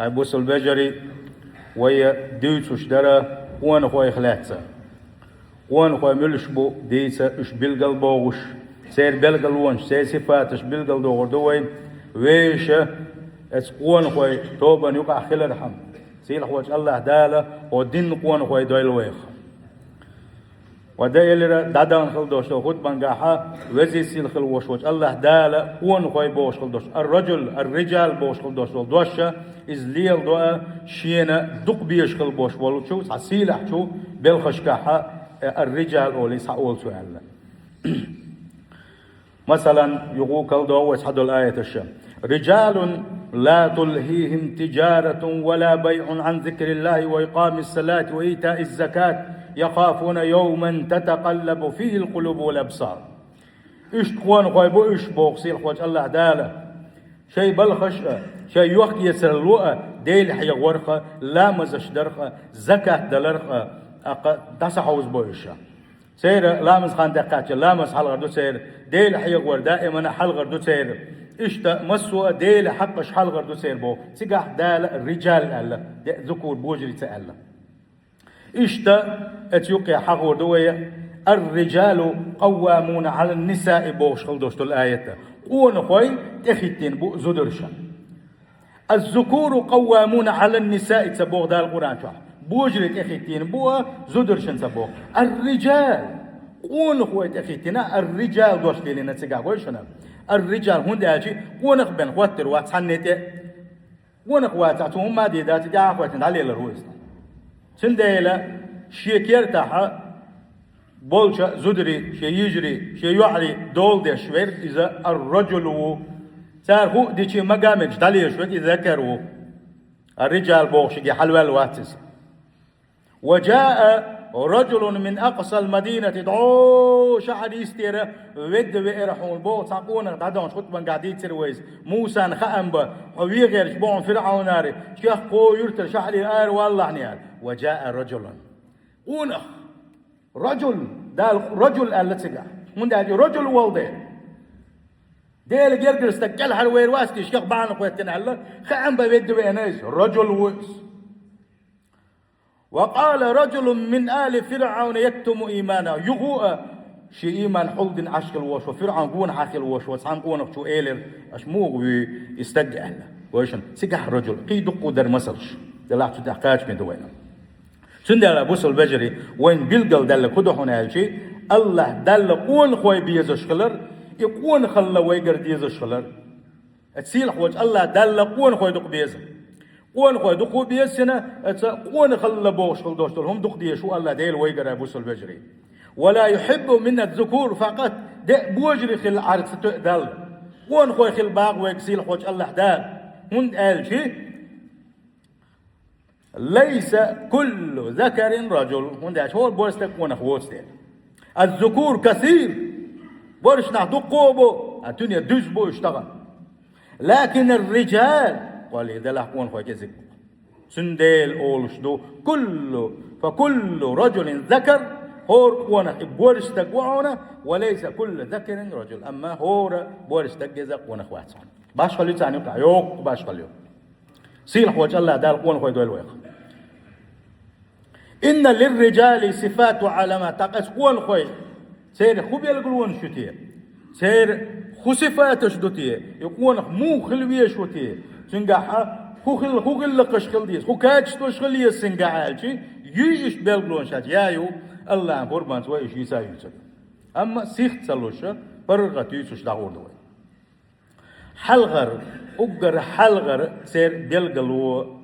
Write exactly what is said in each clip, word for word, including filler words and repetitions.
Ай, бусалба вежарий, вай дуьйцуш дара къонахойх лаьцна. Къонахой муьлш бу дийца, уьш билгал бохуш, церан билгалонаш, церан сифаташ билгал дохур ду вай. Вешан, эцу къонахой тобанна юкъахь хилархьама, сийлахьволчу АллахӀ Дала хӀокху динан къонахой дойла вайх. Ва дан элира, дӀадахана хила долуш долу хутбангахьа, веза-сийлахь хила волуш волчу АллахӀ Дала къонахой бохуш хила долуш, ар-раджул, ар-риджал бохуш хила долуш долу дош, иза леладо а, шена дукха безаш хила болуш волчу цхьа сийлахьчу белхашкахьа, э, ар-риджал олий схьаолу цо аьлла. Масалан, юха а кхалдо вай цхьадолу аяташ: «Риджалун ла тулхихим тиджаратун ва ла байъун ан зикриллахи ва икъамис салати ва итаиз закат, яхафуна йовман татакъаллабу фихил къулубу вал абсар». Иштта къонахой бу уьш, боху сийлахьволчу АллахӀ Дала, шайн балхаш а, шайн йохк-эцаралло а, Дела хьехорх а, ламазаш дарх а, закат даларх а, тӀаккха дӀасахьовзабо уьш. Церан ламаз хан тӀекхаьчча, ламаз хьалхар ду церан, Дела хьехор даимана хьалхар ду церан. Иштта массо а Делан хьакъаш хьалхар ду церан боху. Цигахь Дала риджал аьлла, де а зукур божарий ца аьлла. Иштта эцу юккъе хьахор ду вай: «Ар-риджалу къаввамуна Ӏалан-нисаи», бохуш хила долуш долу аят. Къонахой тӀехӀиттийна бу зударшна. «Аз-зукуру къаввамуна Ӏалан-нисаи» ца боху Дала Къуръан чохь. Божарий тӀехӀиттийна бу а, зударшна ца боху. Ар-риджал. Къонахой тӀехӀиттийна, ар-риджал дош лелийна цигахь, вай шуна. Ар-риджал, хӀунда аьлча къонах бен хӀоттор вац цхьанне тӀе. Къонах вацахь, цо хӀумма а дийр дац, тӀаьхьа а хӀоьттина дӀалелар ву иза. Цундела шен кертахь болчу зударий, шен йижарий, шен йоӀарий дола деш верг иза ар-раджул ву. Цара хӀуъа дичи, мага а мегаш дӀалелаш верг иза закар ву. Ар-риджал бохушиге хьалаваьлла вац иза. «Ва джаа раджулун мин акъсал мадинати», дӀо шахьар йистера ведда веара хьуна боху цхьа къонах, дӀадаханчу хутбангахь дийцира вай иза. Мусан хаам бан, хьо вехарш бу хьуна ФирӀавнари, чехка кхо юьртара шахьаре ара валлахьна аьлла. «Ва джаа раджулун». Къонах. Раджул, Дала раджул аьлла цигахь. ХӀунда аьлча раджул волу дела. Делан гергара стаг кӀелхьарвер вац те, шех бахьана кхоьттина аьлла, хаам бан ведда веана иза, раджул ву иза. «Ва къала раджулун мин али ФирӀавна яктуму ийманаху». Юха а шен ийман хьулдина Ӏаш хила волуш ву, ФирӀавн гонахьа хила волуш ву, цхьана къонахчо элира: «Аш муха вуьй и стаг?» аьлла. Вай шуна, цигахь раджул, кхин дуккха дара масалш. Делахь цу тӀехь кхачаме ду вайна. Цундела, бусалба вежарий, вайна билгал даьлла хӀун ду хьуна аьлчи, АллахӀ Далла къонахой безаш хилар, и къонахалла вайгара дезаш хилар. Эцу сийлахь волчу АллахӀ Далла къонахой дукха беза. Къонахой дукха беза цуьнан, эца къонахалла бохуш хила долуш долу хӀума дукха дезаш ву АллахӀ Дела вайгара, бусалба вежарий. «Ва ла юхиббу минна зукур факъат», де а божарий хилла Ӏар ца тоьа Далла. Къонахой хила бакъ вайга сийлахь волчу АллахӀ Дала. ХӀунда аьлчи, «Лайса куллу закарин раджул». ХӀунда аьлча хӀора борша стаг къонах воцу дела. «Аз-зукур касир». Борша нах дуккха а бу, а дуьне дуьзза бу уьш тахана. «Лакин ар-риджал», кхоллий делахь къонахой кӀезиг бу. Цундела олуш ду: «Куллу, фа куллу раджулин закар», хӀора къонах и борша стаг ву хьуна, «ва лайса куллу закарин раджул». Амма хӀора борша стаг иза къонах вац хьуна. Башхалла ю царна юкъахь, йоккха башхалла ю. Сийлахь волчу АллахӀ Дала къонахой дойла вайх. «Инна лир-риджали сифату ва Ӏаламат». ТӀаккха эцу къонахой, церан хӀун билгалонаш ю те? Церан хӀун сифаташ ду те? И къонах муха хила везаш ву те? Цуьнгахьа хӀун хила, хӀун гӀиллакхаш хила деза, хӀун качестваш хила еза цуьнгахь аьлчи, юй иштта билгалонаш аьлча, я ю, АллахӀан пурбанца вай уьш йийца а юьйцур ду. Амма сих ца луш, паргӀат юьйцуш дӀагӀур ду вай. Хьалхара, уггар хьалхара церан билгало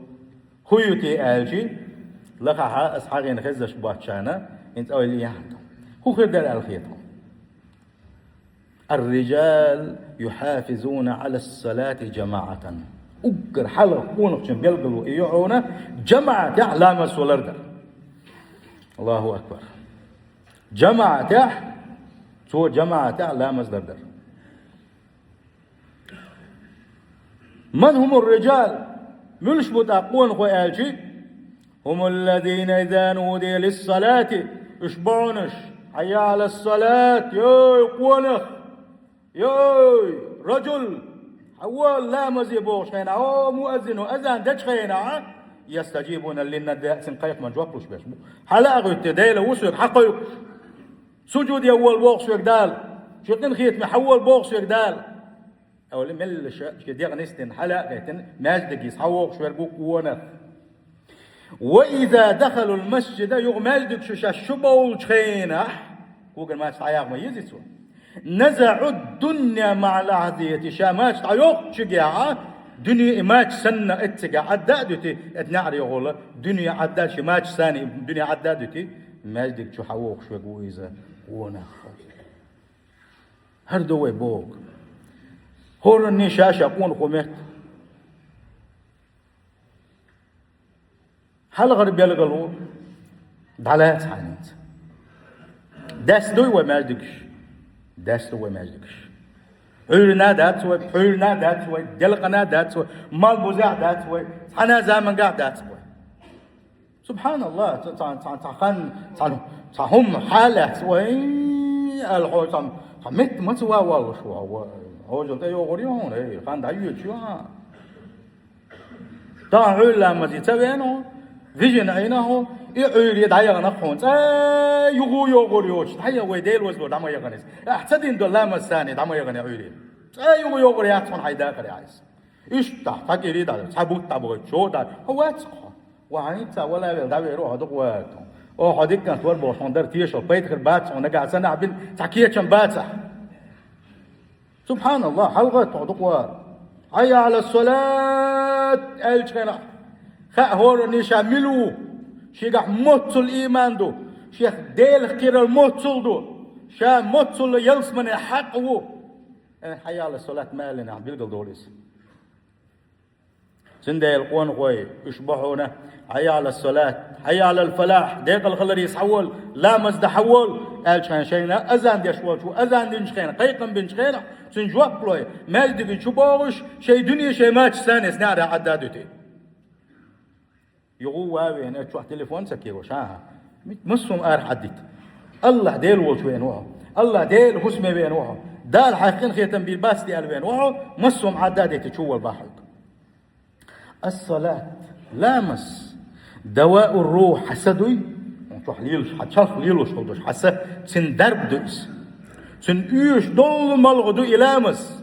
хӀун ю те аьлчи, лахахьа аса хьагӀийна хезнаш боцчарна, хӀинца ойла яхьа. ХӀун хир дара аьлла хета хьуна? «Ар-риджал юхьафизуна Ӏалас-салати джамаӀатан». Уггар хьалха къонахчун билгало и ю хьуна, джамаӀатехь ламаз цо лардар. Аллаху акбар. ДжамаӀатехь, цо джамаӀатехь ламаз лардар. «Ман хӀумур-риджал?» Муьлш бу тӀаккха къонахой аьлчи? «ХӀумуллазина иза нудия лис-салати», уьш бу хьуна уьш: «Хьайя Ӏалас-салат», йой, къонах, йой, раджул, Хьавола ламазе бохучу хенахь, о, муаззино азан дечу хенахь, ястаджибуна линнадаъ, цуьнан кхайкхаман жоп луш берш бу. Хьала а гӀуьтту, Дела ву соьга хьакхойкхуш. Сужуде вола боху соьга Дала. Шен къинхетаме хьавола боху соьга Дала. Олу меллаша шен дегӀ нисдина, хьала а гӀеттина, маьждиге схьавогӀуш верг ву къонах. Ва иза дахалул масжида, юха маьждиг чу шаьш чу бовлучу хенахь, коган мача дӀаягӀа ма еза цо. Назаъу дунья маъал ахьазияти, ша мача дӀайоккхучуьнгахь, дуьне и мача санна эццигахь Ӏадда а дуьти, эта неӀарехула дуьне Ӏадда, ши мача санна дуьне Ӏадда а дуьти, маьждиг чу хьавогӀуш верг ву иза къонах. ХӀара ду вай боху. ХӀоранне ша-ша къонахо метта. Хьалхара билгало дӀалаца хьайнца. Даьсса дуй вай маьждигаш? Даьсса ду вай маьждигаш. Ӏуьйранна дац вай, пхьуьйранна дац вай, делкъана дац вай, малбузехь дац вай, цхьана а замангахь дац вай. СубхьаналлахӀ, цхьа, цхьа, цхьа, цхьа хан, цхьа, цхьа хӀума хьалаьцна вай, аьлла хьо цхьа, цхьа метта ма ца ван воллуш ву хьо, вай, хьожал тӀейогӀур ю хьуна, эй, хан дӀайоьдуш ю хьан. Тахана Ӏуьйра ламазе ца веана хьо, вижина Ӏийна хьо, и Ӏуьйре дӀаяхана хьуна, цӀа юха йогӀур йоцуш, дӀаяха вай Дела вазло дӀа ма яхана иза. Ахьа ца дина долу ламаз санна дӀа ма яхана Ӏуьйре. ЦӀа юха йогӀур яц хьуна хьайн дахар яхьа иза. Иштта, цхьа кӀири дӀа, цхьа бутт дӀабойтуш, чо дӀа, хьо вац хьо. Ва хьан хӀинца вала а велла дӀавер ву хьо дукха вац. О, хьо диканца вар бохуш хьуна дара тешал, пайда хир бац хьуна, нагахь санна ахь бина цхьа кечам бацахь. СубхьаналлахӀ, хьалагӀатта хьо дукха вара. Хьайя Ӏала салат аьллачу хенахь, хаьа хӀоранне ша мила ву, шегахь моццул ийман ду, шех Делах кхерар моццул ду, ша моццул ялсамане хьакъ ву. Э, хьайя Ӏала салат ма аьллинехь билгал долу иза. Цундела, къонахой, уьш бо хьуна, хьайя Ӏала салат, хьайя Ӏалал фалахь, декъала хиларе схьавола, ламаз дан схьавола, аьллачу хенахь шайна азан деш волчу, азан динчу хенахь, кхайкхам бинчу хенахь, цуьнан жоп лой, маьждиге чу богӀуш, шайн дуьне, шайн мачаш санна эца неӀара Ӏадда а дуьти. Юха ван вена, чохь телефон ца кхиош, хьан? Массо а арахь Ӏаддита. АллахӀ Дела волчу вена ву хьо. АллахӀ Дела хӀусаме вена ву хьо. Дала хьайх къинхетам бийр бац де аьлла вена ву хьо. Массо а Ӏадда а дете чуволу бахьуьйту. Ас-салат, ламаз, даваъур-рухь, хьан са дуй? Чохь лелаш, хьан чалх лелош хила долуш, хьан са, цуьнан дарба ду иза. Цуьнан оьшуш долу малгӀа ду и ламаз.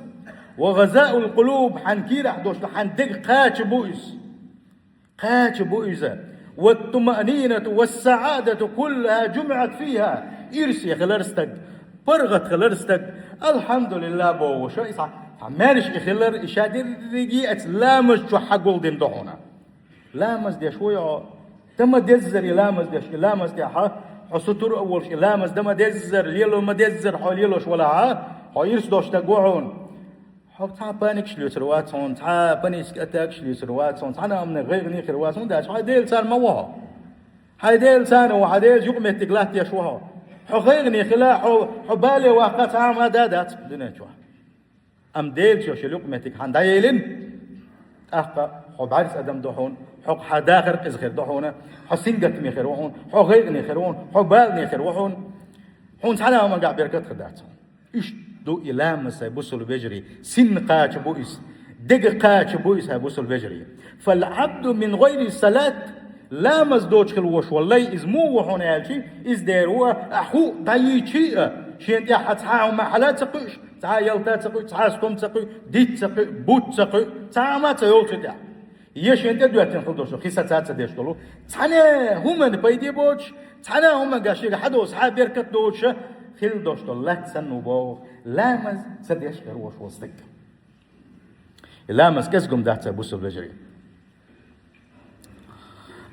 Ва гъазаул-къулуб, хьан кийрахь долуш ду, хьан деган кхача бу иза. Кхача бу иза. Ват-тумаънинату вас-саъадату куллуха жумиӀат фиха. Ирсе хилар стаг, паргӀат хилар стаг, алхьамдулиллахӀ бохуша, и цхьа, цхьа маьрша и хилар, и ша дерриге а оцу ламаз чохь хьагулдина ду хьуна. Ламаз деш вуй хьо? Дан ма деззара и ламаз деш, и ламаз тӀехь хьо сутура а волуш, и ламаз дан ма деззара, лело ма деззара хьо лелош валахьа, хьо ирс долуш стаг ву хьуна. Хьо цхьа а паникаш лоьцур вац хьуна, цхьа а панический атакаш лоьцур вац хьуна, цхьана а хӀуманна гӀайгӀане хир вац хьуна, хӀунда аьлча хьайн Дела царна ма ву хьо. Хьайн Дела царна ву, хьайн Делаца юкъаметтиг латтош ву хьо. Хьо гӀайгӀане хила, хьо, хьо бале ваккха цхьа а хӀума а дан дац дуьнен чохь. Амма Делаца йолу юкъаметтиг хьан дӀаеллина, тӀаккха хьо бӀаьрса адам ду хьуна, хьо хьан дахар къиза хир ду хьуна, хьо сингаттаме хир ву хьуна, хьо гӀайгӀане хир ву хьуна, хьо балане хир ву хьуна. Хьуна цхьана а хӀумангахь беркат хир дац хьуна. Иштта ду и ламаз, хӀай бусулба вежарий, синна кхача бу иза, дега кхача бу иза, хӀай бусулба вежарий. Фал-Ӏабду мин гӀайри салат, ламаз доцуш хила волуш волу лай иза муха ву хьуна аьлчи, иза дера ву а, ахь хӀуъа дӀайийчий а, шена тӀехь цхьа а хӀума хьала а ца кхуьуш, цхьа а ялта а ца кхуьу, цхьа а стом а ца кхуьу, диц а ца кхуьу, бут а ца кхуьу, цхьа а хӀума а ца йолу цу тӀехь. Я шена тӀедоьттина хила долуш, хи саца а ца деш долу. Цхьана а хӀуманна пайде боцуш, цхьана а хӀумангахь шега хьадолу схьа а беркат доцуша хила долуш долу латта санна ву боху, ламаз ца деш хир волуш волу стаг. И ламаз кӀезиг-м дац, хӀай бусулба вежарий.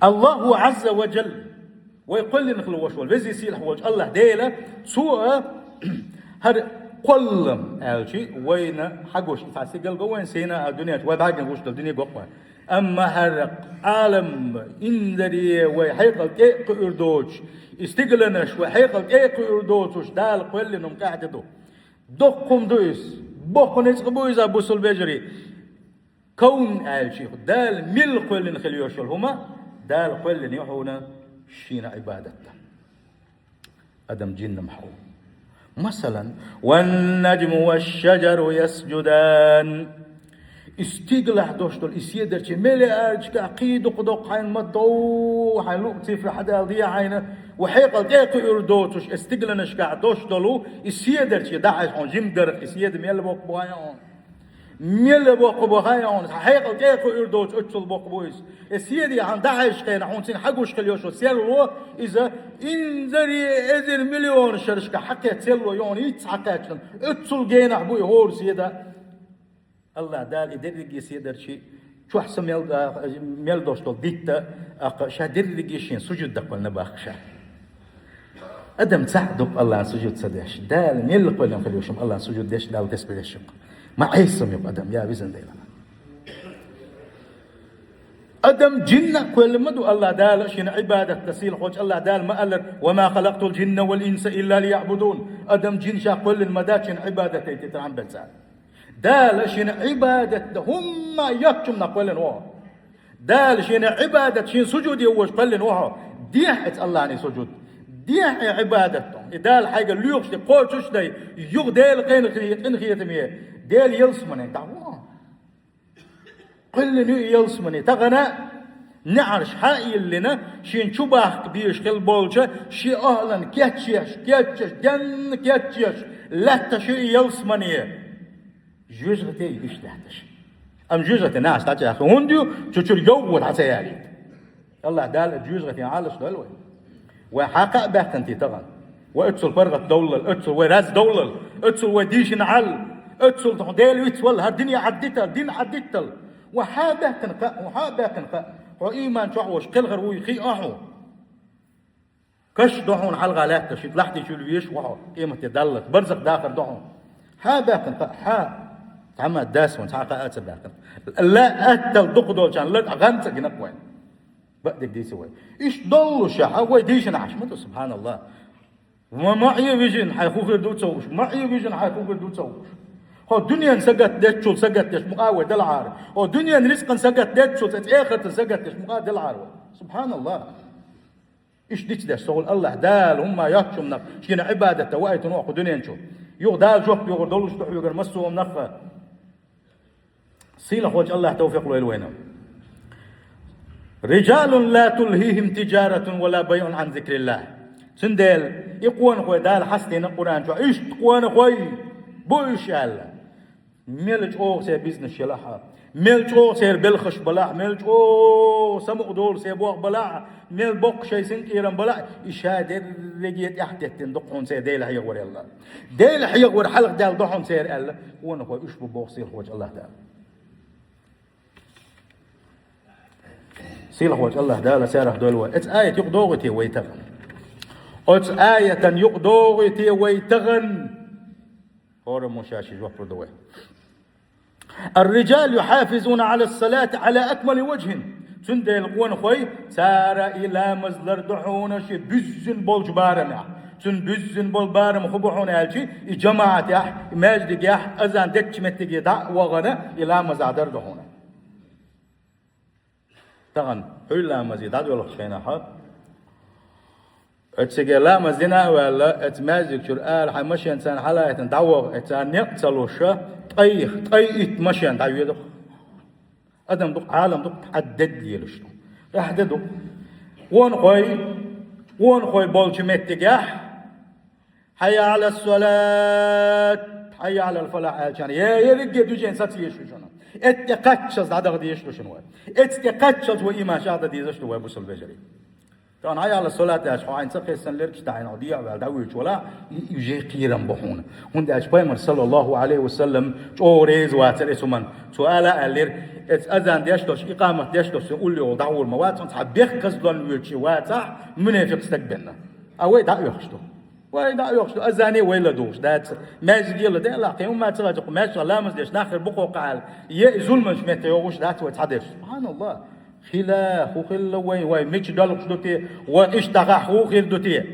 Аллаху Азза ва Джалла, вай кхоьллина хила волуш волу, везий сийлахь волчу Аллах Дела, Цо а хӀара кхоллам аьлчи, вайна хьагуш цхьа стигал го вайн сийна а дуьнен чу, вай бӀаьргана гуш долу дуьне го-кх вайн. Амма хӀара Ӏалам, инзаре вай хьекъал тӀе а кхуьур доцуш, и стигаланаш вай хьекъал тӀе а кхуьур доцуш, Дала кхоьллина хӀума къаьхьа ду. Доккха хӀума ду иза, боккха ницкъ бу иза, бусулба вежарий. Кавн аьлча, Дала мила кхоьллина хила йолуш йолу хӀума, Дала кхоьллина ю хьуна шена Ӏибадат дан. Адам, джиннам хьо. Масалан, «Ван-наджму ваш-шаджару ясджудан». И стигалахь дош долу, и седарчий миллиардашкахь кхин дукха доккха хьайна ма дов, хьайн луъу цифра хьадала де хьайна, ва хьекъал тӀе а кхуьур доцуш, и стигланашкахь дош долу, и седарчий дӀахьаьжча хьуна жимгарх, и седа мел боккха бу хьайна хьуна. Мел боккха бу хьайна хьуна, хьан хьекъал тӀе а кхуьур доцуш, оццул боккха бу иза. И седе хьан дӀахьаьжча хенахь хьуна цуьнан хьагуш хила йолуш йолу серло, иза инзаре эзар миллион шерашкахь хьакхетта серло йохьуна, хӀинцца хьакхаьчна, оццул генахь бу и хӀора седа. АллахӀ Дала и дерриге седарчий чохь са мел, а, мел долуш долу дитта, а, ша дерриге шен сужуд даккхална баккха ша. Адам цхьаъ ду-кх АллахӀан сужуд ца деш. Дала мел кхоьллина хила йолуш АллахӀан сужуд деш, Далла тасбихь деш ю-кх. Ма Ӏеса ю-кх адам, я везан Дела. Адам жинна а кхоьллина ма ду АллахӀ Дала, шена Ӏибадат дан, сийлахьчу АллахӀ Дала ма аллара: «Ва ма халакътул жинна вал инса илла лияъбудун». Адам жин ша кхоьллина ма дац, шена Ӏибадат дайтархьама бен цара. Дала шена Ӏибадат дан хӀумма йоцчунна кхоьллина ву хьо. Дала шена Ӏибадат, шена сужуд е вожа кхоьллина ву хьо. Дехьа эца АллахӀана сужуд. Дехьа Ӏибадат дан. И Дала хьайга лоьхуш де кхочуш дай, юха Дела къинхе-, къинхетаме, Дела ялсамане дӀа ву хьо. Кхоьллина ю и ялсамане. Тахана неӀарш хьа а йиллина, шен чу бахка безаш хила болча, шен охьалан кечъеш, кечъеш, денна кечъеш, лаьтташ ю и ялсамане. Жоьжахате ю иштта лаьтташ. Амма жоьжахате нахьаш дӀачӀагӀхи хӀунда ю, чу чуьра йовхо дӀа ца ялийта. АллахӀ Дала жоьжахатин Ӏалаш дойла вай. Вай хьакха а баьккхина те тахана? Вай оццул паргӀат довллал, оццул вай раз довллал, оццул вай дийшина Ӏалла, оццул тхо Дела вицвалла, хӀара дине Ӏаддитал, дин Ӏаддитал. Вай хьа а баьккхина кхаъ, вай хьа а баьккхина кхаъ. Хьо ийман чохь волуш кхелхар вуй хиъ а хьуна. Каш до хьуна хьалха лаьтташ, шиъ лахьти чуьра веш ву хьо, къематде даллалц, барзах дахар до хьуна. Хьа а баьккхина кхаъ, хьа. Цхьамма дас ван, цхьа кхаъ а ца баьккхина. Ла аттал дукха долчарна ла гӀан ца гинакх вайн. Баъдиг дийца вай. Иштта доллушехь, вай дийшина Ӏаш ма ду, субханаллах. Ма, ма Ӏе вижина, хьайн хӀу хир ду ца хууш, ма Ӏе вижина, хьайн хӀу хир ду ца хууш. Хьо дуьненан сагатдеччул сагатдеш мукъа вай делахьара. Хьо дуьненан рицкъан сагатдеччул цӀе цӀехатан сагатдеш мукъа делахьара вай. Субханаллах. Иштта дицдеш, со гӀур АллахӀ Дала хӀумма йоцчуннах шена Ӏибадат дан ваийтина ву хьо кху дуьнен чу. Юха Дала жоп йогӀур долуш ду хьоьгара массо а хӀуманах. Сийлахьчу АллахӀа тавфикъ лойла вайна. «Риджалун ла тулхихим тиджаратун ва ла байъун Ӏан зикриллахь». Цундела и къонахой Дала хьастийна Къуръан чохь, иштта къонахой бу уьш аьлла. Мел чӀогӀа церан бизнес елахь а, мел чӀогӀа церан белхаш балахь а, мел чӀогӀа самукъадолу церан бох балахь а, мел боккха шайн синкъерам балахь а, и ша дерриге тӀаьхьатеттина ду-кх хьуна церан Дела хьехавар аьлла. Дела хьехавар хьалха даьлла ду хьуна церан аьлла, къонахой уьш бу боху сийлахьчу АллахӀ Дала. Сийлахьчу АллахӀ Дала царах дойла вай. Оцу аят юкъа догӀий те вай тахана? Оцу аятан юкъа догӀий те вай тахана? ХӀораммо ша-шен жоп лур ду вай. «Ар-риджалу юхьафизуна Ӏала ссалати Ӏала акмали ваджхин». Цундела къонахой, цара и ламаз лар ду хьуна шен буьззина болчу барамехь. Цуьнан буьззина болу барам хӀун бу хьуна аьлча, и жамаӀатехь, и маьждигехь, азан дечу меттиге дӀа а вахана, и ламаза дар ду хьуна. Тахана хьуьлла ламазе дӀадоьлхучу хенахь, оцу циге ламаз дина а ваьлла, оцу маьждиг чуьра ала хьайн машен царна хьалаайтина дӀаваха, оцу царна некъ ца луш, ткъе, ткъе итт машен дӀайоьду-кх. Адам ду-кх, Ӏалам ду-кх, тӀаьхьа дедда лелаш ду. ТӀаьхьа де ду-кх. Къонахой, къонахой болчу меттигехь, «Хьайя Ӏала ссалат, хьайя Ӏалал фалахь» аьлча, е, ерриге а движение саца езаш ю шуна. Эцу тӀе кхаччалц дӀадаха дезаш ду шуна вай. Эцу тӀе кхаччалц вай ийман чӀагӀдан дезаш ду вай, бусалба вежарий. Тахана «Хьайя Ӏала ссалат» аьлча, хьо хьайна ца кхессина лергаш тахьийна хьо дехьа ваьлла дӀавоьдуш валахь, и, и уже кхерам бу хьуна. ХӀунда аьлча Пайхамар, саллаллаху Ӏалайхи ва саллам, чӀогӀа реза вацара эцу хӀуманна. Цо ала аьллера: «Эцу азан деш долуш, икъамат деш долуш, уллехула дӀагӀур ма вац, цхьа бехказлон воьдуш вацахь, мунафикъ стаг бен». А вай дӀа а оьхуш ду. Вай дӀа а оьхуш ду, азане вай ладугӀуш дац. Маьждиге ладе, Аллахь, кхин хӀумма ца хилча, кху маьждигехь ламаз деш нах хир бу кху кхаьлла. Е и зуламаш метта йогӀуш дац вай цхьадерш. СубхьаналлахӀ. Хила, хӀун хилла вай, вай мича доьлхуш ду те, вай иштта дӀахахь хӀун хир ду те?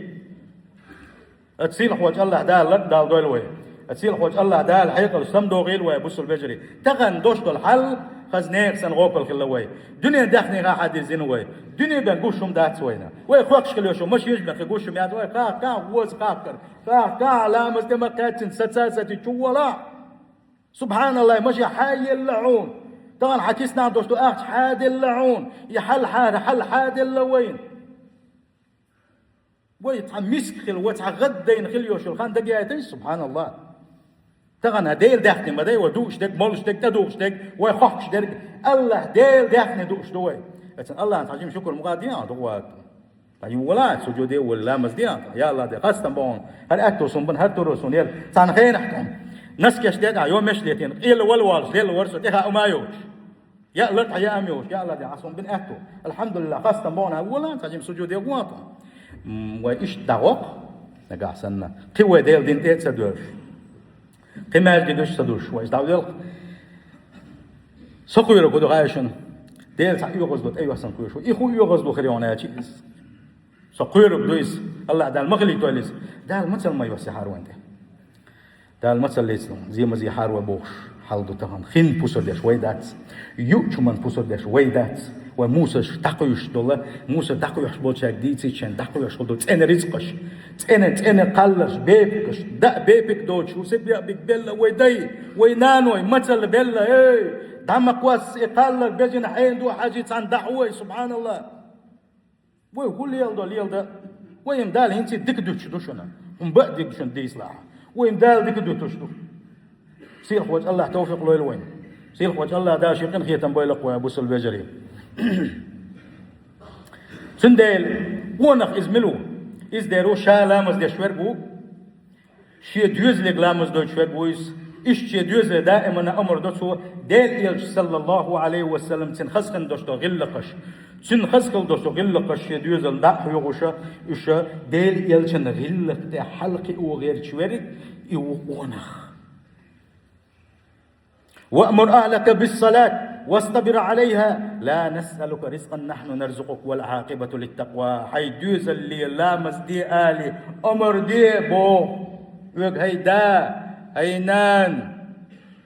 Оцу сийлахьчу АллахӀ Дала лард дала дойла вай. Оцу сийлахьчу АллахӀ Дала хьекъалш самадохийла вай, бусалба вежарий. Тахана дош долу хьал, хаза нехан санна гӀопал хилла вай. Дуьне даьхнийхаа хьадирзина вай. Дуьне бен гуш хӀума дац вайна. Вай кхоьхкуш хила йолуш ю, машенаш бен кхин гуш хӀума яц вай. Кхах, кхах, ваза кхахкара. Кхах, кхах, ламаз тӀе ма кхаьччина, саца а саций, чу валахь. СубхьаналлахӀ, машен хьа елла хьуна? Тахана хьан киснахь долуш ду ахча хьаделла хьуна, и хьал хьара, хьал хьаделла вайна. Вай цхьа миска хила, вай цхьа гӀаддайна хила йолуш йолу хан дагаяйтина, субханаллахӀ. Тахана Делан даьхни ма дай, вай дууш дерг, молуш дерг, тӀедугӀуш дерг, вай хохкуш дерг, АллахӀ Делан даьхни дууш ду вай. Эцан АллахӀан хьажим шукур мукъа дехьа ду вай. Ткъа ювала, сужуде а волий, ламаз де а, я АллахӀ, де, хастам боху, хӀара аьтто суна бан, хӀара туро суна яра, цхьана хенахь тхьуна. Наскеш де а, йо меш летийна, къела вала волуш, лелла вара со, тӀеха ума йоцуш. Я лартӀа я ам йоцуш, я АллахӀ, де, хьан суна бина аьтто. АлхьамдулиллахӀ, хастам боху, хӀан вала, цхьа жима сужуде а гӀо а тхьуна. М, вай иштта дӀагӀокху, нагахь санна. Кхин вай Делан дин тӀе а ца доьжуш. Кхин маьждигаш ца душ, вай дӀавелха. Со кхоьрург хӀун ду хаьий шуна? Дела цхьа оьгӀаз ду, тӀе йоьссан кхоьруш ву. И хӀун оьгӀаз ду хир йогӀун аьлча иза? Со кхоьрург ду иза. АллахӀ Дала ма хилийтойла иза. Дала мацалла ма йоссахьара вайн тӀе. Дала мацалла лецна, зе ма зехьара вай бохуш хьал ду тахана. Хин пусар деш вай дац. Юучуман пусар деш вай дац. Вай мусаш дӀакхуьйсуш долу, мусаш дӀакхуьйсуш болчаьрга дийцича, дӀакхуьйсуш хӀу ду цӀена рицкъаш, цӀена, цӀена кхалларш, бепигаш, даа бепиг доцуш, ву сибиа биг белла вай дай, вай наной, мацалла белла, эй, дӀа ма кхосса и кхаллар безина хьенан ду хьажи цхьаьна дахьа вай, субханаллахӀ. Вай хӀун леладо, леладо. Вай-м Дала хӀинца дика дуьтуш ду шуна. ХӀун баа дика шуна дийцалахь. Вай-м Дала дика дуьтуш ду. Сийлахьволчу АллахӀ тавфикъ лойла вайна. Сийлахьволчу АллахӀ Дала шен къинхетам бойла кху вай бусалба вежарий. Цундела къонах иза мила ву? Иза дера ву ша ламаз деш верг ву. Шен доьзале ламаз дойтуш верг ву иза. Иштта шен доьзале даимана омра до цо, Делан элча, саллаллаху алейхи ва саллам, цуьнан хазахетта долуш долу гӀиллакхаш. Цуьнан хазахетта долуш долу гӀиллакхаш шен доьзална дӀа а хьоьхуш, уьш Делан элчан гӀиллакх тӀе хьалакхио гӀерташ верг, и ву къонах. «وأمر أهلك بالصلاة واصطبر عليها لا نسألك رزقا نحن نرزقك والعاقبة للتقوى». Хьайн доьзалле ламаз де али, омра де боху. Оьгу хьайн да, хьайн нана.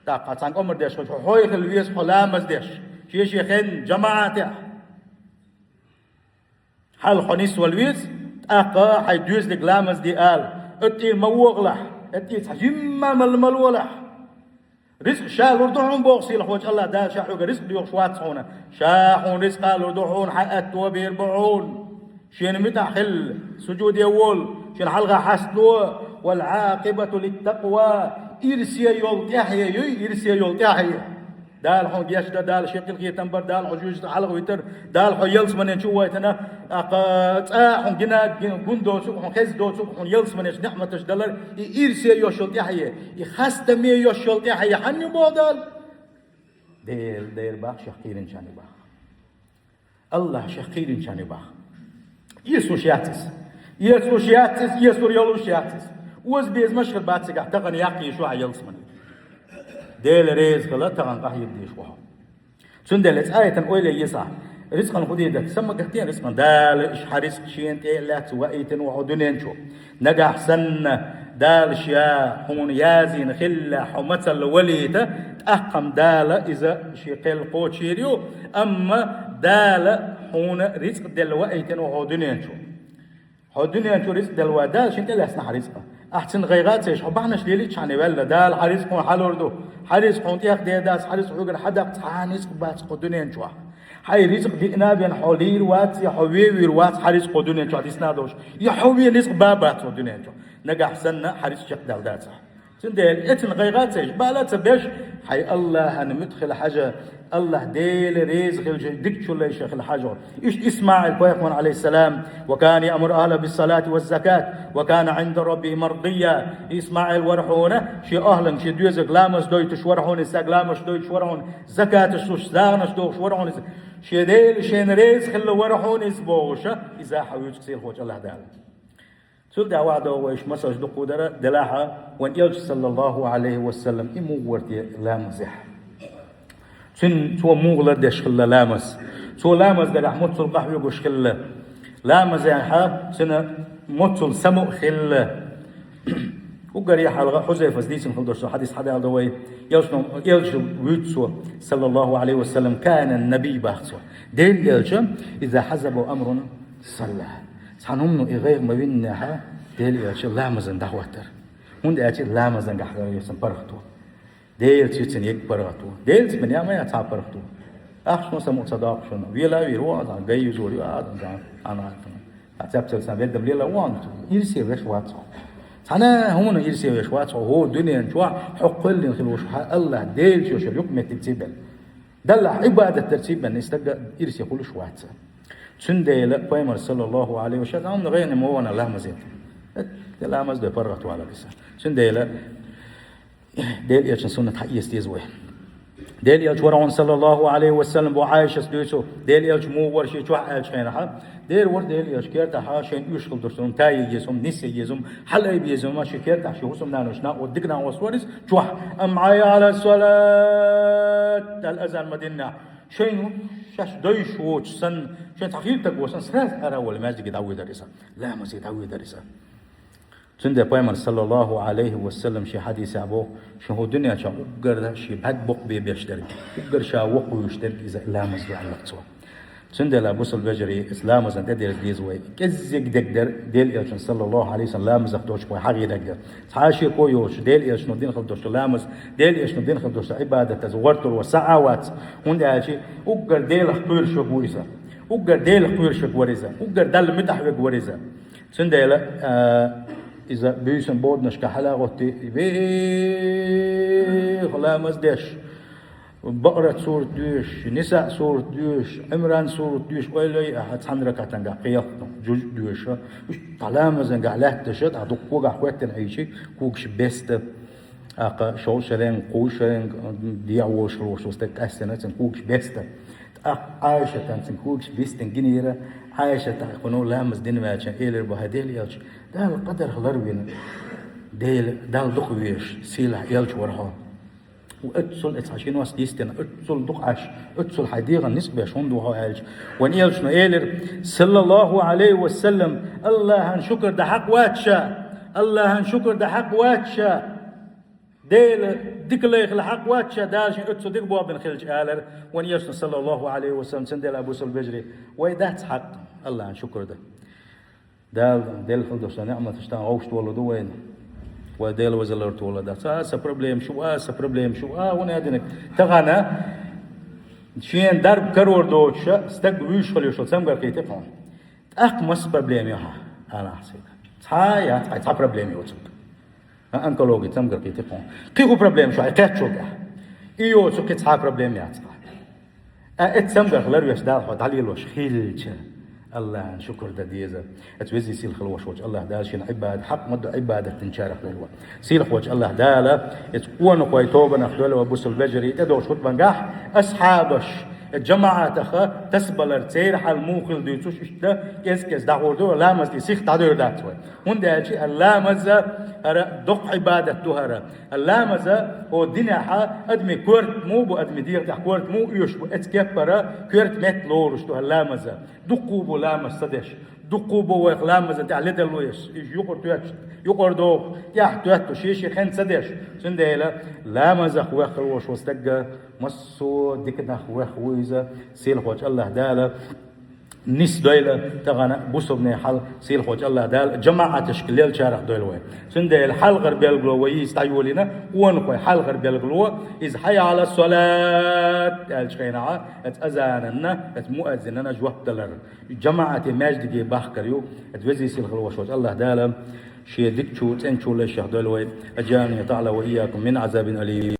ТӀаккха цхьаьнга омра деш хилча, хьо хьой хила веза хьо ламаз деш. Шен-шен хенна жамаӀатехь. Хьал хьо нисвала веза, тӀаккха хьайн доьзале ламаз де ала. ТӀе ма вогӀалахь, тӀе цхьа жимма мала ма лолахь. Рицкъ ша лур ду хьуна боху сийлахьволчу АллахӀ Дала, ша хьоьга рицкъ доьхуш вац хьуна. Ша хьуна рицкъа лур ду хьуна, хьан аьтто бийр бу хьуна. Шена муьтӀахь хила, сужуде а волу, шена хьалха хьастало, والعاقبة للتقوى. Ирсе йолу тӀаьхье юй, ирсе йолу тӀаьхье. Дала хьуна гечдар, Дала шен къинхетам бар, Дала хьо жоьжахатех хьалхавитар, Дала хьо ялсамане чу вайтина, тӀаккха цкъа хьуна гина, гин-, гун доцург, хьуна хеза доцург, хьуна ялсаманечу неӀматаш далар, и ирсе йолуш йолу тӀаьхье, и хастаме йолуш йолу тӀаьхье хьанна ю боху Дала? Дела, дера боху, шех кхийринчарна боху. АллахӀ шех кхийринчарна боху. Эцалуш яц иза. Эцалуш яц иза, эцалур йолуш яц иза. Оза безамаш хир бац цигахь, тахана яккхий шу хьан ялсамане. Дела реза хила, тахана къахьега дезаш ву хьо. Цундела иза аятан ойла е йисахь, рицкъан хӀун дийр дара? Са ма гатден рицкъан, Дала иштта хьан рицкъ шена тӀе а лаьцна ваийтина ву хьо дуьнен чу. Нагахь санна Дала ша хьуна язйина хиллехь, хьо мацалла валийта, тӀаккха-м Дала иза шен кхел кхочийр ю, амма Дала хьуна рицкъ делла ваийтина ву хьо дуьнен чу. Хьо дуьнен чу рицкъ делла вай, Дала шена тӀелаьцна хьан рицкъ. Ахь цуьнан гӀайгӀа а ца еш, хьо бахьанаш лелийча хьуна ваьлла, Дала хьан рицкъ хьуна хьалур ду. Хьан рицкъ хьуна тӀех дер дац, хьан рицкъ хьоьгара хьадаккха цхьа а ницкъ бац кху дуьнен чохь. Хьайн рицкъ диъна а бен хьо лийр вац я хьо вевийр вац хьан рицкъ кху дуьнен чохь дисна а долуш, я хьо вен ницкъ ба бац кху дуьнен чохь. Нагахь санна хьан рицкъ чекхдаьлла дацахь. Цундела эцна гӀайгӀа а ца еш, бала а ца беш, хьайн АллахӀан муьтӀахь хила хьажа, АллахӀ Дела реза хилча дикачу лайша хила хьажа. Иштта ИсмаӀил пайхамар, алейхиссалам, «وكان يأمر أهله بالصلاة والزكاة وكان عند ربه مرضيا». ИсмаӀил вара хьуна, шен ахӀланга, шен доьзалга ламаз дойтуш вара хьуна, стаг ламаз дойтуш вара хьуна, закаташ луш, загӀанаш дохуш вара хьуна, шен Дела шена реза хилла вара хьуна иза бохуша, иза хьан вуьйцу сийлахьволчу АллахӀ Дала. Цул тӀаьхьа ваьхьа догӀу вайша масалш дуккха дара, делахьа вайн элча, саллаллаху алейхи ва саллам, и муха вара те ламазехь. Цуьнан цо муха лардеш хилла ламаз. Цо ламаз дарехь моццул къахьоьгуш хилла. Ламазехьа цуьнан моццул самукъа хилла. Уггаре хьалха Хьузайфас дийцина хила долуш со хьадис хьадалдо вай. Элчано, элча вуьйцу цо, саллаллаху алейхи ва саллам, кана набий баха цо. Делан элча, иза хьазабу амрун салла. Цхьана хӀумано и гӀайгӀа ма виннехьа, Делан элча ламазан дӀахӀоттара. ХӀунда аьлча ламазан гахь хир ю цуьнан паргӀато. Делаца цунна егга паргӀато. Делаца ма яа ма яц цхьа паргӀато. Ахчано самукъа ца доккху шуна. Вела а вийр ву, а, гай юзор ю, а, а, а, а, а, цепцал сан веддам лела вон. Ирсе веш вац хьо. Цхьана хӀума ирсе веш вац хьо. ХӀо дуьнен чохь хьо кхоьллина хила вуш хьа Аллах Делаца йолчуьра юкъаметтиг ца бен. Далла Ӏибадат дар ца бен, и стаг ирсе хуьлуш вац. Цундела Пайхамар, саллаллаху алейхи ва саллям, гӀайгӀане ма вана ламаз ет. Де ламаз де паргӀат валар иса. Цундела Дела Элчан суннат хьаэца деза вай. Дела Элча вара хьуна, саллаллаху алейхи ва саллям, бо Ӏайшас дуьйцу, Дела Элча муха вара шен чохь аьлча хенахьа, дера вара Дела Элча кертахьа, шен уьш хила долуш долу, тай еза хӀума, ниса еза хӀума, хьалаайба еза хӀума, шен кертахь шен хӀусамнанош накъо, дика накъост вара иза чохь. Амма хьайя Ӏала салат, аьлла азан ма диннехь, шайна шаьш дойуш воцуш санна, шайн цхьа хийла стаг воцуш санна, сразу ара а ваьлла маьждиге дӀавоьдар иза, ламазе дӀавоьдар иза. Цундела Пайхамар, саллаллаху алейхи ва саллям, шен хьадисехь боху, шун хӀу дуьнен чохь уггар шен бӀаьрг боккха бен беш дерг, уггар ша воккхавуьйш дерг иза ламаз ду аьлла цо. Цундела, бусалба вежарий, иза ламазан тӀедерза деза вай. КӀеззиг дерг дара Дела Элчан, саллаллаху алейхи ва саллям, ламазах доцуш вай хьагӀийраг дара. Цхьа а шеко йоцуш, Дела Элчано дина хила долуш долу ламаз, Дела Элчано дина хила долуш долу Ӏибадат, иза гӀортор вара са а вац, хӀунда аьлча уггар Делах кхоьруш вара иза. Уггар Делах кхоьруш вара иза. Уггар Далла муьтӀахь верг вара иза. Цундела, а, иза буьйсан боданашка хьалагӀоттий, веха ламаз деш, Бакъарат сурат доьшуш, Ниса сурат доьшуш, Ӏимран сурат доьшуш, ойла йой ахьа цхьана ракатангахь кхелхна, жуж а доьшуш, уьш цхьа ламазангахь лаьтташ, тӀаккха дукха когахь хӀоьттина Ӏийчи, когаш беста. ТӀаккха шовзткъа шеренга, кхузткъа шеренга дегӀ волуш хилла волуш стаг къаьстина, цуьнан когаш беста. ТӀаккха Ӏайшатан цуьнан когаш бистина гинера, Ӏайшата кхуьнан ламаз дина ваьлча, элира боху, хӀай Дела Элча, Дала къадарх ларвина, Дела, Далла дукха везаш, сийлахь Элча вара хьо. Ва оццул, оцу хьан шинос йистина, оццул дукха Ӏаш, оццул хьайн дегӀан ницкъ беш хӀунда ву хьо аьлча, вайн Элчано элира, саллаллаху алейхи ва саллям, Аллахьан шукар дан хьакъ вац ша, Аллахьан шукар дан хьакъ вац ша. Дела дика лайхала хьакъ вац ша, Дала шен оццул дика болх бина хилча, алар вайн Элчано, саллаллаху алейхи ва саллям. Цундела, бусалба вежарий, вай дац хьакъ Аллахьан шукар дан? Дала делла хила долуш долу неӀматаш тахана гӀовшта волу ду вайна. Вай Дела везаллар тола дац. А, сан проблемаш ю, а, сан проблемаш ю, а, хӀун аьдинарг. Тахана шен дарба карор доцуша стаг вуьйш хила йолу цамгар кхийти хьуна. ТӀаккха масса проблема ю хьан? Алахьа сайга. Цхьа яц, хьайн цхьа проблема йоцург. А, онкологи цамгар кхийти хьуна. Кхин хӀун проблема шу хьайн кхетчул тӀаьхьа? И йоцу кхин цхьа проблема яц хьан. А, эцу цамгарх ларвеш Дала хьо дӀалелош хилча, Аллахьан шукар дан деза. Эцу везий сийлахь хила волуш волчу Аллахь Дала шен Ӏибада, хьакъ ма ду Ӏибадат динчарах лело. Сийлахь волчу Аллахь Дала эцу къонахой тобанах доьлла вай, бусалба вежарий, тӀедогӀучу хутбангахь асхьабаш, э, жамаӀатаха тасабалар церан хьал муха хила дуьйцуш, иштта кӀез-кӀез дӀагӀур ду, ламаз тӀе сиха дӀадевр дац вай. ХӀунда аьлча ламаза хӀара доккха Ӏибадат ду хӀара. Ламаза хӀо динехьа адамийн корта муха бу, адамийн дегӀа тӀехь корта муха оьшуш бу, эцу кеппара коьрта метта лоруш ду хӀара ламаза. Дуккха бу ламаз ца деш. Дуккха бу вайх ламаза тӀехь ледарло еш, иза юкъара тоьттуш, юкъара доху, тӀехь тоьттуш, шен-шен хен ца деш. Цундела ламазах веххар волуш волу стагга массо а дика нах вех ву иза, сийлахь волчу Аллахь Дала. Нис дойла тахана бусалбанийн хьал, сийлахь волчу Аллахь Дала жамаӀаташка лелчарах дойла вай. Цундела хьалхара билгало вай иза дӀайолийна, къонахой хьалхара билгало, иза хьайя Ӏала салат аьллачу хенахьа, эцу азананна, эцу муэззинана жоп далар. ЖамаӀате маьждиге бахкар ю, эцу везий сийлахь волуш волчу Аллахь Дала шен дикачу, цӀенчу лайшех дойла вай. Аджарани Аллаху ва ийякум мин азабин алим.